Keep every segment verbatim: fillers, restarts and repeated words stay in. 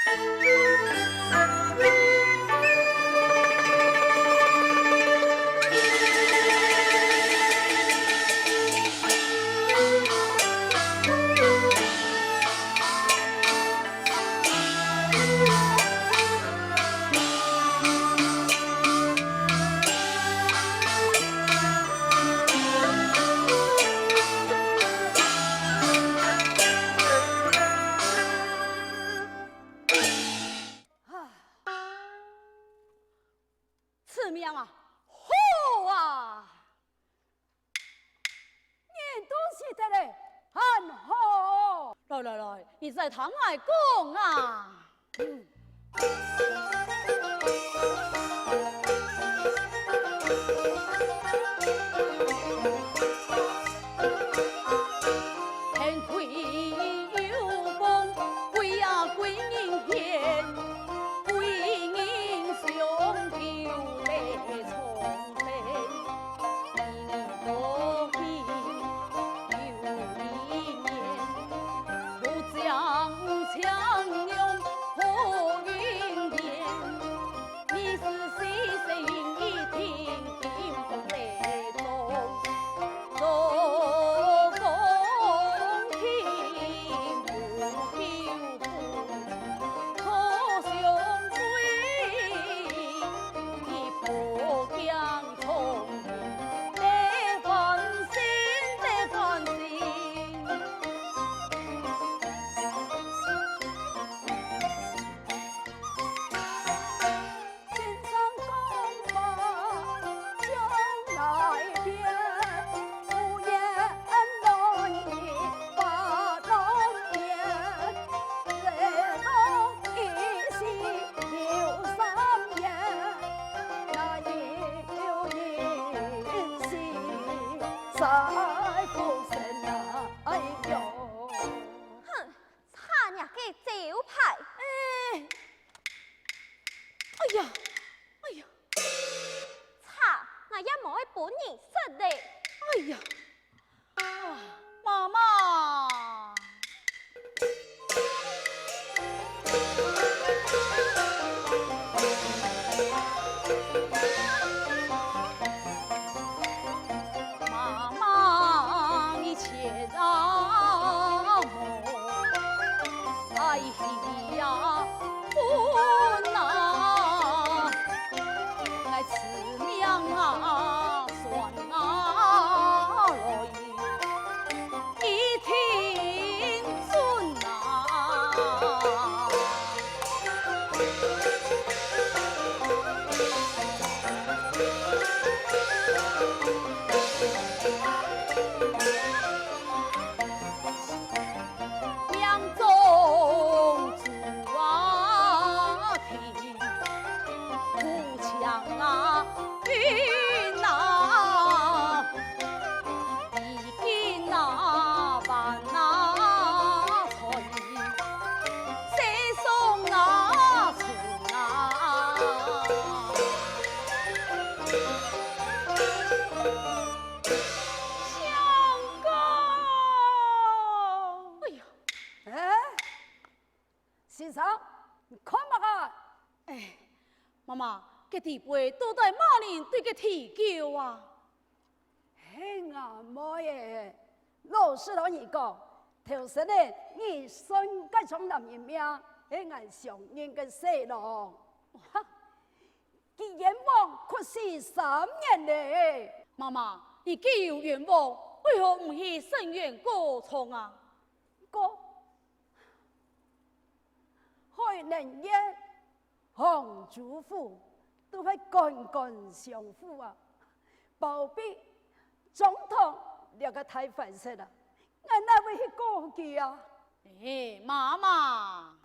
啊，此命啊，好啊！人都死忒咧，還好。來來來，你再聽𠊎講啊。嗯。 哼， 差若个招牌。哎，哎呀，哎呀，差，𠊎也無愛分人說咧。哎呀，啊，媽媽。 媽媽，你切啊莫哀喜呀，分啊，𠊎自命啊，算啊來。 一定准啊！命中注定，苦肠啊！ 云啊，衣锦啊，饭啊，菜，世上啊，存啊。相公！哎呀，哎， 先生，你看麼个？哎，媽媽，該底背到底麼人對該啼叫啊？係吾妹仔。老實摎你講，頭先仔，你算該場男人命，係𠊎相認个婿郎。哈，佢冤枉屈死三年咧。媽媽，你既有冤枉，為何毋去伸冤告狀啊？告？ 海寧縣、杭州府都係官官相護啊，包庇贓黨這个大壞事啊，𠊎哪會去告佢啊？哎，媽媽！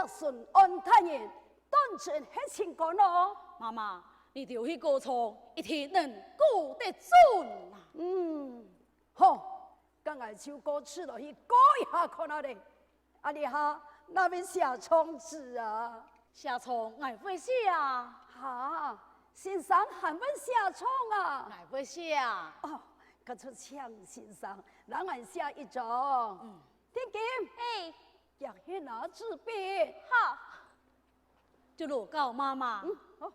順安大人，當真係盡乾哦。媽媽，你兜去歌場，一定能歌得準啊。嗯，好，該𠊎就過去了去歌一下看啊咧。啊，這下哪位寫唱詞啊？寫唱，𠊎會寫啊。哈，先生還會寫唱啊？𠊎會寫啊。哦，該就請先生，摎𠊎寫一張。嗯。天金，哎， 也去拿紙筆。好。就勞粳媽媽。嗯，好。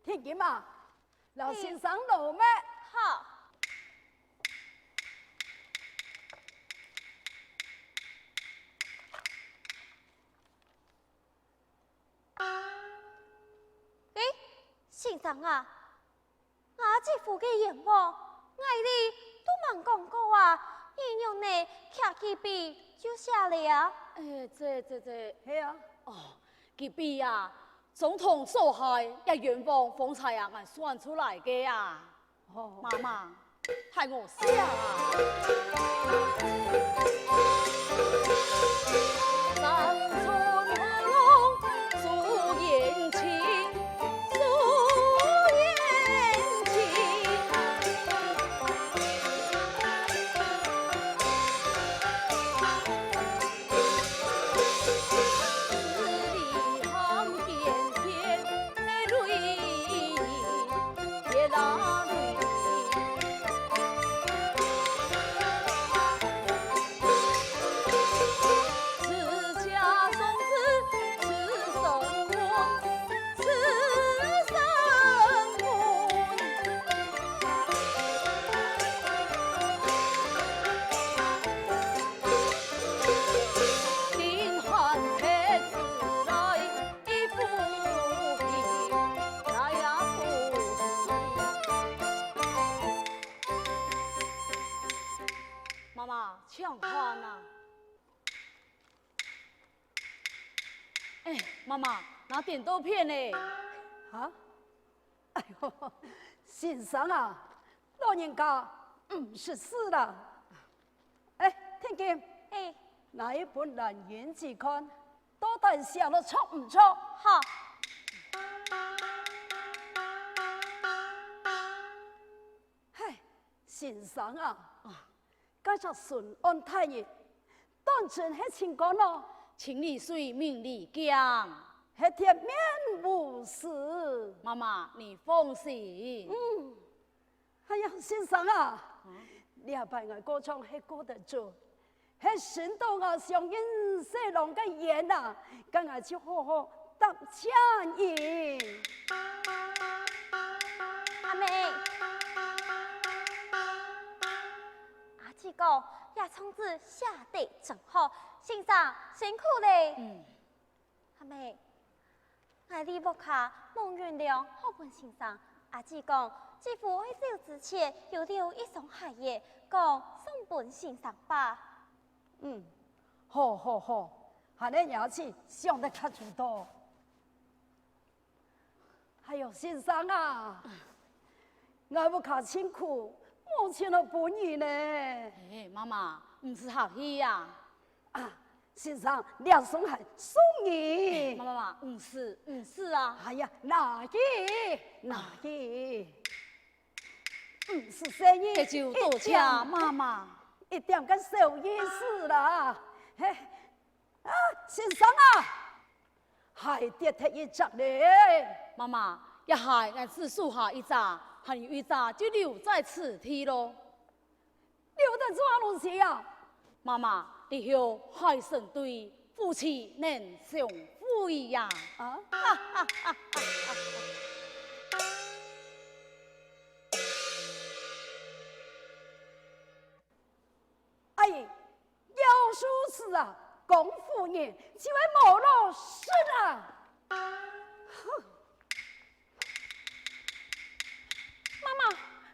天金啊，摎先生勞乜。好。 欸，先生啊，吾姊夫个冤枉，𠊎俚都吂講過啊，你仰仔擎支筆就寫了啊？欸，這、這、這，係啊。哦，支筆啊，總統所害，這冤枉方才啊，𠊎算出來个啊。 媽媽，待𠊎寫啊。媽媽，請看啊！欸，媽媽，拿點到片呢。哈？哎喲，先生啊，老人家毋識字啦。欸，天金，欸，拿一本來認真看， 到底寫了著毋著？好。嘿，先生啊，該隻巡按大人，當真係清官哦。清理水，明理鏡，係鐵面無私。媽媽，你放心。嗯。 哎呀，先生啊，這擺𠊎過場係過得著，係承到吾相印婿郎个冤啊，該𠊎就好好答謝你。阿姆，阿姊講，這狀紙寫得真好，先生辛苦咧。嗯。 阿姆，𠊎這屋下無銀兩好分先生，阿姊講，姊夫愛走之前有留一雙鞋仔，講送分先生吧。嗯，好好好，恁仔若姊想得較周到。 哎喲，先生啊，𠊎屋下盡苦，無錢好分你呢。欸，媽媽，毋使客氣啊。啊，先生，這雙鞋送你。媽媽，毋使，毋使啊。哎呀，拿去，拿去。毋使細義，這就多謝媽媽。一點个小意思啦。嘿，啊，先生啊， 鞋跌忒一隻咧。媽媽，這鞋𠊎只收下一隻，還有一隻就留在此地咯。留等做麼个東西啊？媽媽，這係鞋神對，夫妻能相會呀。啊？哎， 要如此啊，公夫人就會無老實啊！哼！媽媽，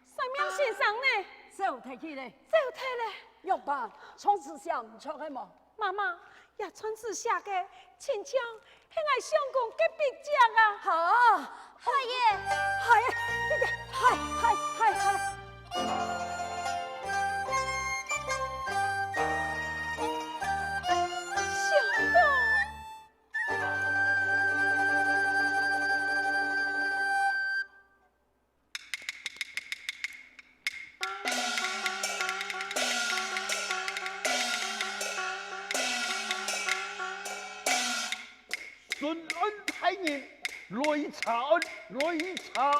算命先生呢？走忒去咧。走忒咧。玉蘭，從此想毋著係無？媽媽，這傳紙寫个，親像係𠊎相公个筆跡啊！好，哎呀，哎呀，哎呀，哎，哎，哎，哎。相公。 巡按大人，來查案，來查案！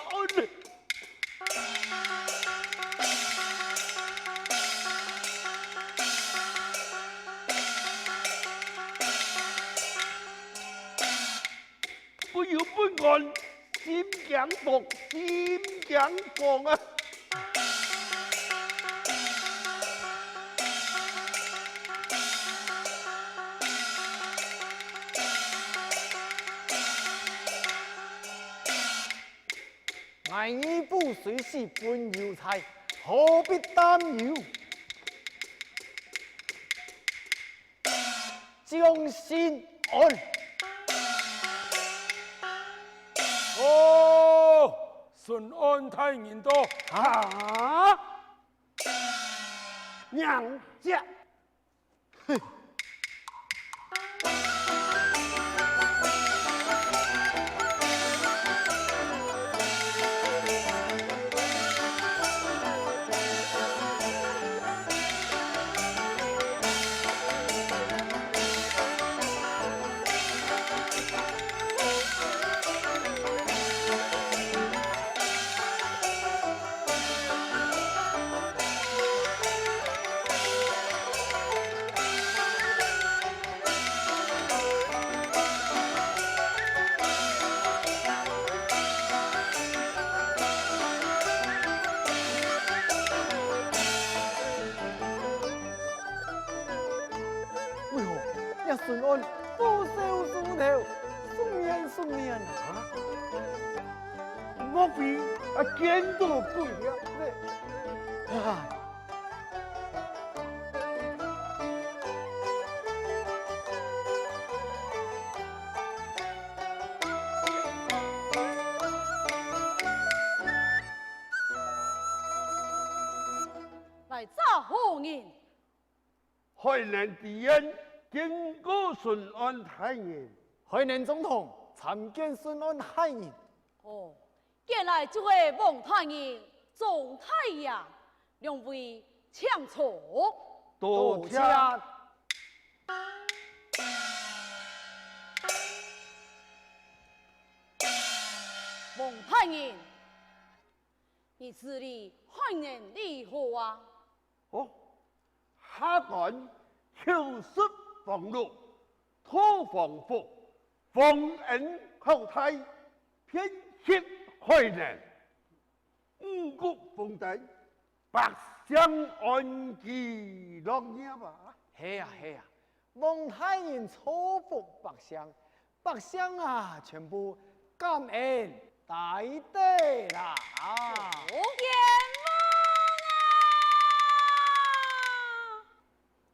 不由不安，心驚惶，心驚惶啊！ 𠊎義父雖死本有在，何必擔憂？將心安。哦，巡按大人到。啊？娘姐！ 哎喲，這巡按虎首虎頭，熟面熟面啊！莫非啊見到鬼了呢？啊！ 來找何人？海南知縣，見過巡按大人。海南總督，參見巡按大人。哦，原來就係王大人、鍾大爺，兩位請坐。多謝。多謝。 王大人，你治理海南如何啊？哦，下官厚實房屋，套房屋，皇恩廣大，遍及海南。 五穀豐登，百姓安居樂業啊！係啊，係啊，王大人造福百姓，百姓啊，全部感恩戴德啦！哦，冤枉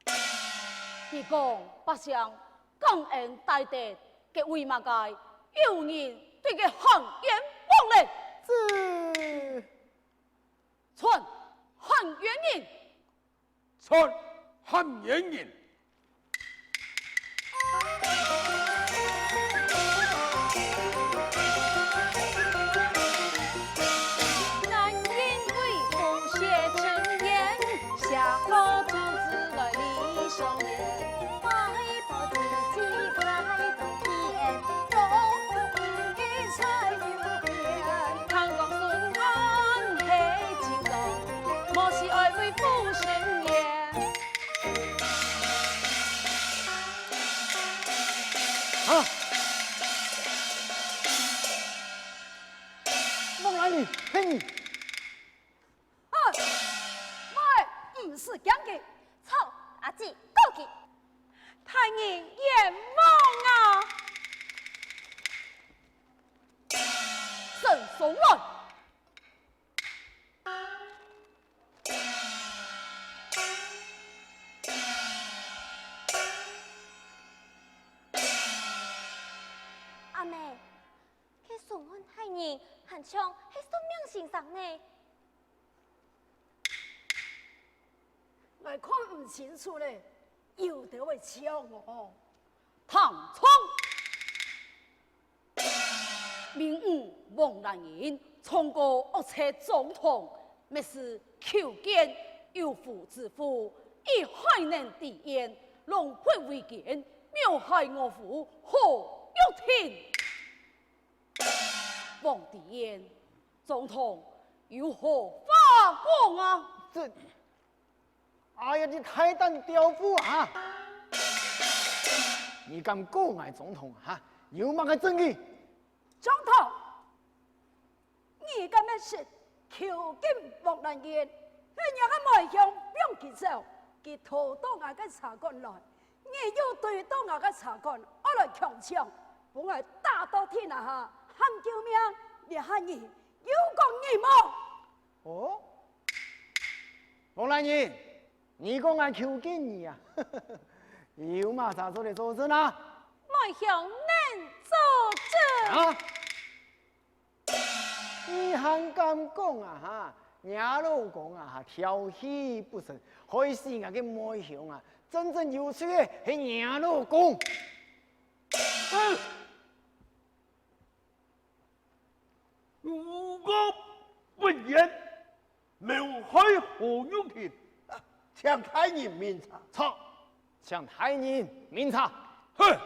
啊！ 你講百姓感恩戴德，該為麼个有人對佢喊冤枉咧？這，傳喊冤人！傳喊冤人！ 啊！莫拦你，騙你！ 哎，喂，毋使驚佢，走，阿姊，告佢！大人冤枉啊！伸手來！大人，還像係算命先生呢。𠊎看毋清楚咧，有兜仔像哦。唐冲！明女王蘭英，衝過惡賊張通， 乜係求見有夫之婦，以海難抵煙，狼狽為奸，謀害我夫何玉亭。王抵煙，張通有何話講啊？這，哎呀，你大膽刁婦啊！你敢告𠊎張通哈？有麼个證據？張通！ 你敢乜識求見王蘭英？你若个妹兄放佢走，佢逃到𠊎个茶館來，你又追到𠊎个茶館，愛來強搶，分𠊎打到地泥下，喊救命，這下你有講你無？哦？王蘭英，你講𠊎求見你啊？有麼儕做得作證啊？妹兄能作證。啊？ 你還敢講啊哈？若老公啊哈，調戲不成，害死𠊎个妹兄啊，真正有罪个係若老公。嗯，誣告不然，謀害何玉亭，請大人明察。著，請大人明察。哼！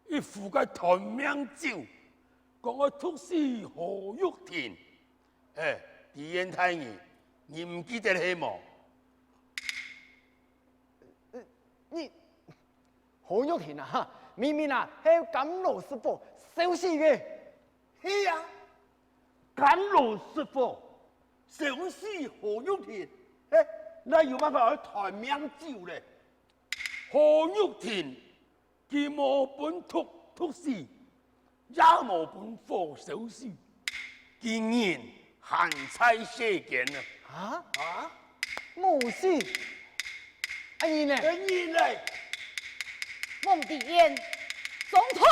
一壺个斷命酒，講愛毒死何玉亭。欸，知縣大人，你毋記得係無？呃，你，何玉亭啊，哈，明明啊，係甘羅食火燒死个。係啊，甘羅食火燒死何玉亭，欸，哪有辦法愛斷命酒咧？何玉亭 佢無分毒毒死，也無分火燒死，佢人還在世間啊！啊？啊？無死？啊，人呢？啊，人呢？王弟偃、張通，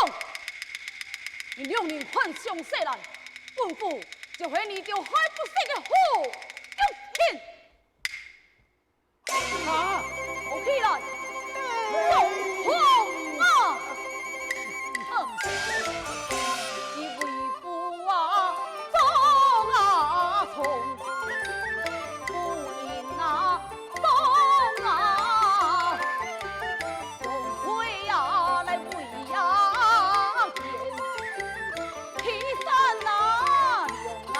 你兩人還想得來，本府就係你兜害不死个何玉亭！ 啊！起來！張通啊！嗯。你為父啊，張啊，衝！夫人啊，張啊，龍飛啊，來圍啊，見！欺山啊，龍啊！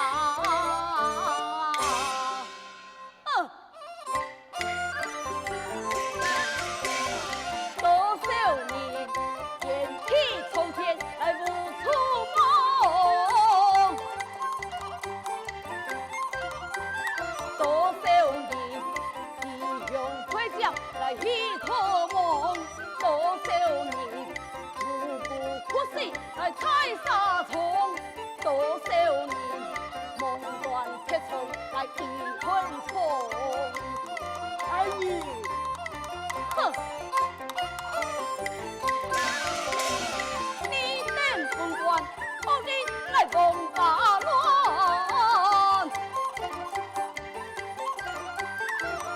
多少人，見起衝天來舞初夢。多少人，利用配將來戲托夢。多少人，無辜屈膝 來在沙場，多少人，夢斷鐵窗來倚寒窗。哎呀！哼！你等文官，惡人來王八卵！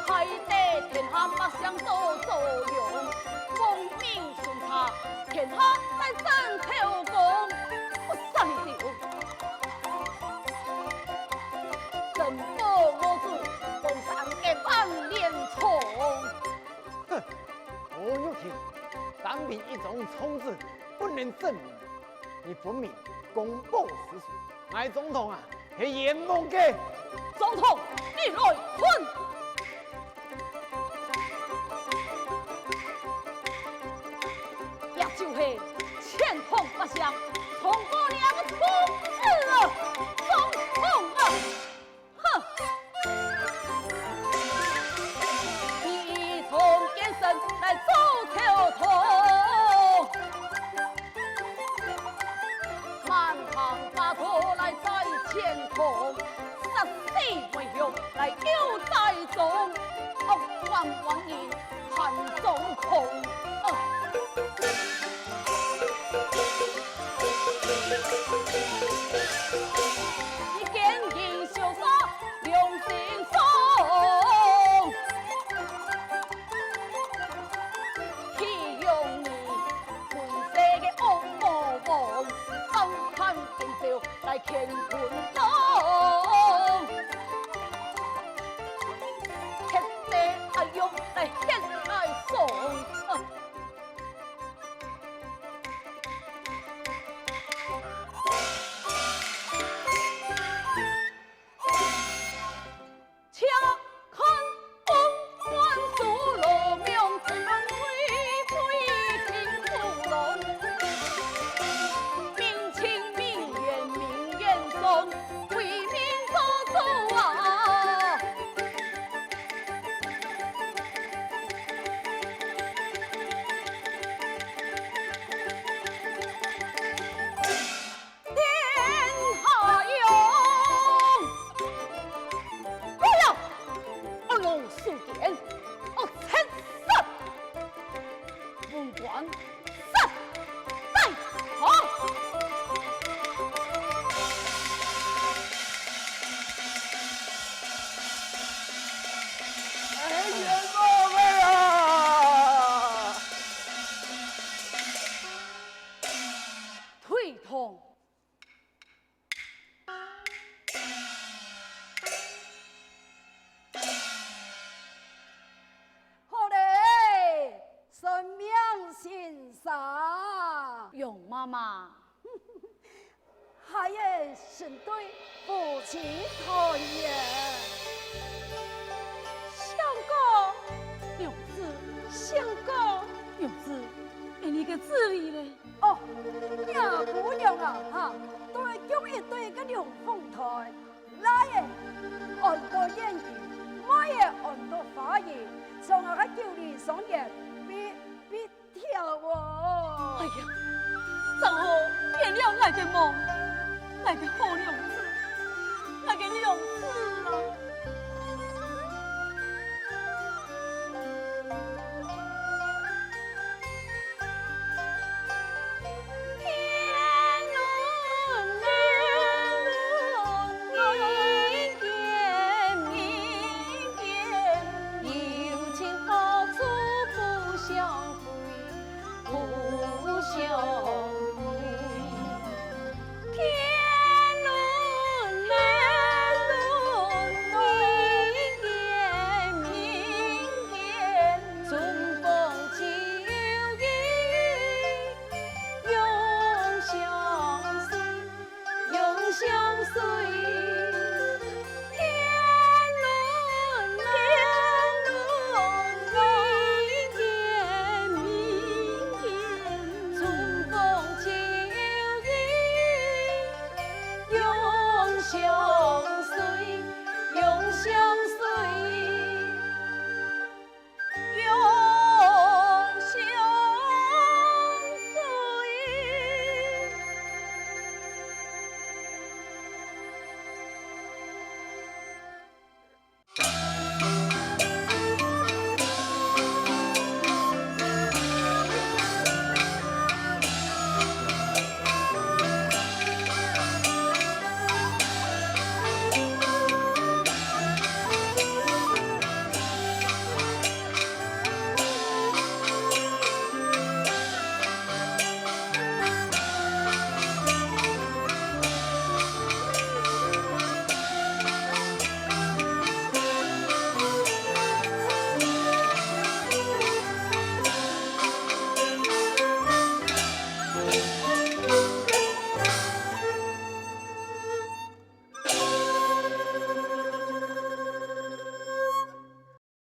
害得天下百姓多遭殃，功名凶差，天下來爭頭功。不殺你兜，珍寶我主，江山个萬年蟲。哼，何玉亭，單憑一張狀紙，不能證明。 你分明公報私仇，𠊎張通啊，係冤枉个。張通，你來看！這就係全堂百姓通過你个狀紙啊，張通啊！ 哼！你從奸臣來做朝堂，滿堂花朵來在前堂，殺死為雄來救在中，惡官枉人 還中空。啊！手鐧，恶賊杀，文官杀，带走。哎呀，宝贝啊！腿痛。 好嘞，算命先生。杨妈妈。孩儿成对，夫妻团圆。相公。娘子。相公。娘子，你个子哩咧？ 哦，若姑娘啊，哈，都係降一對个龍鳳胎，倈仔安到諺儀，妹仔安到花姨，從𠊎个九里雙月飛飛跳哦。哎呀，正好圓了𠊎个夢，𠊎个好娘子，𠊎个娘子。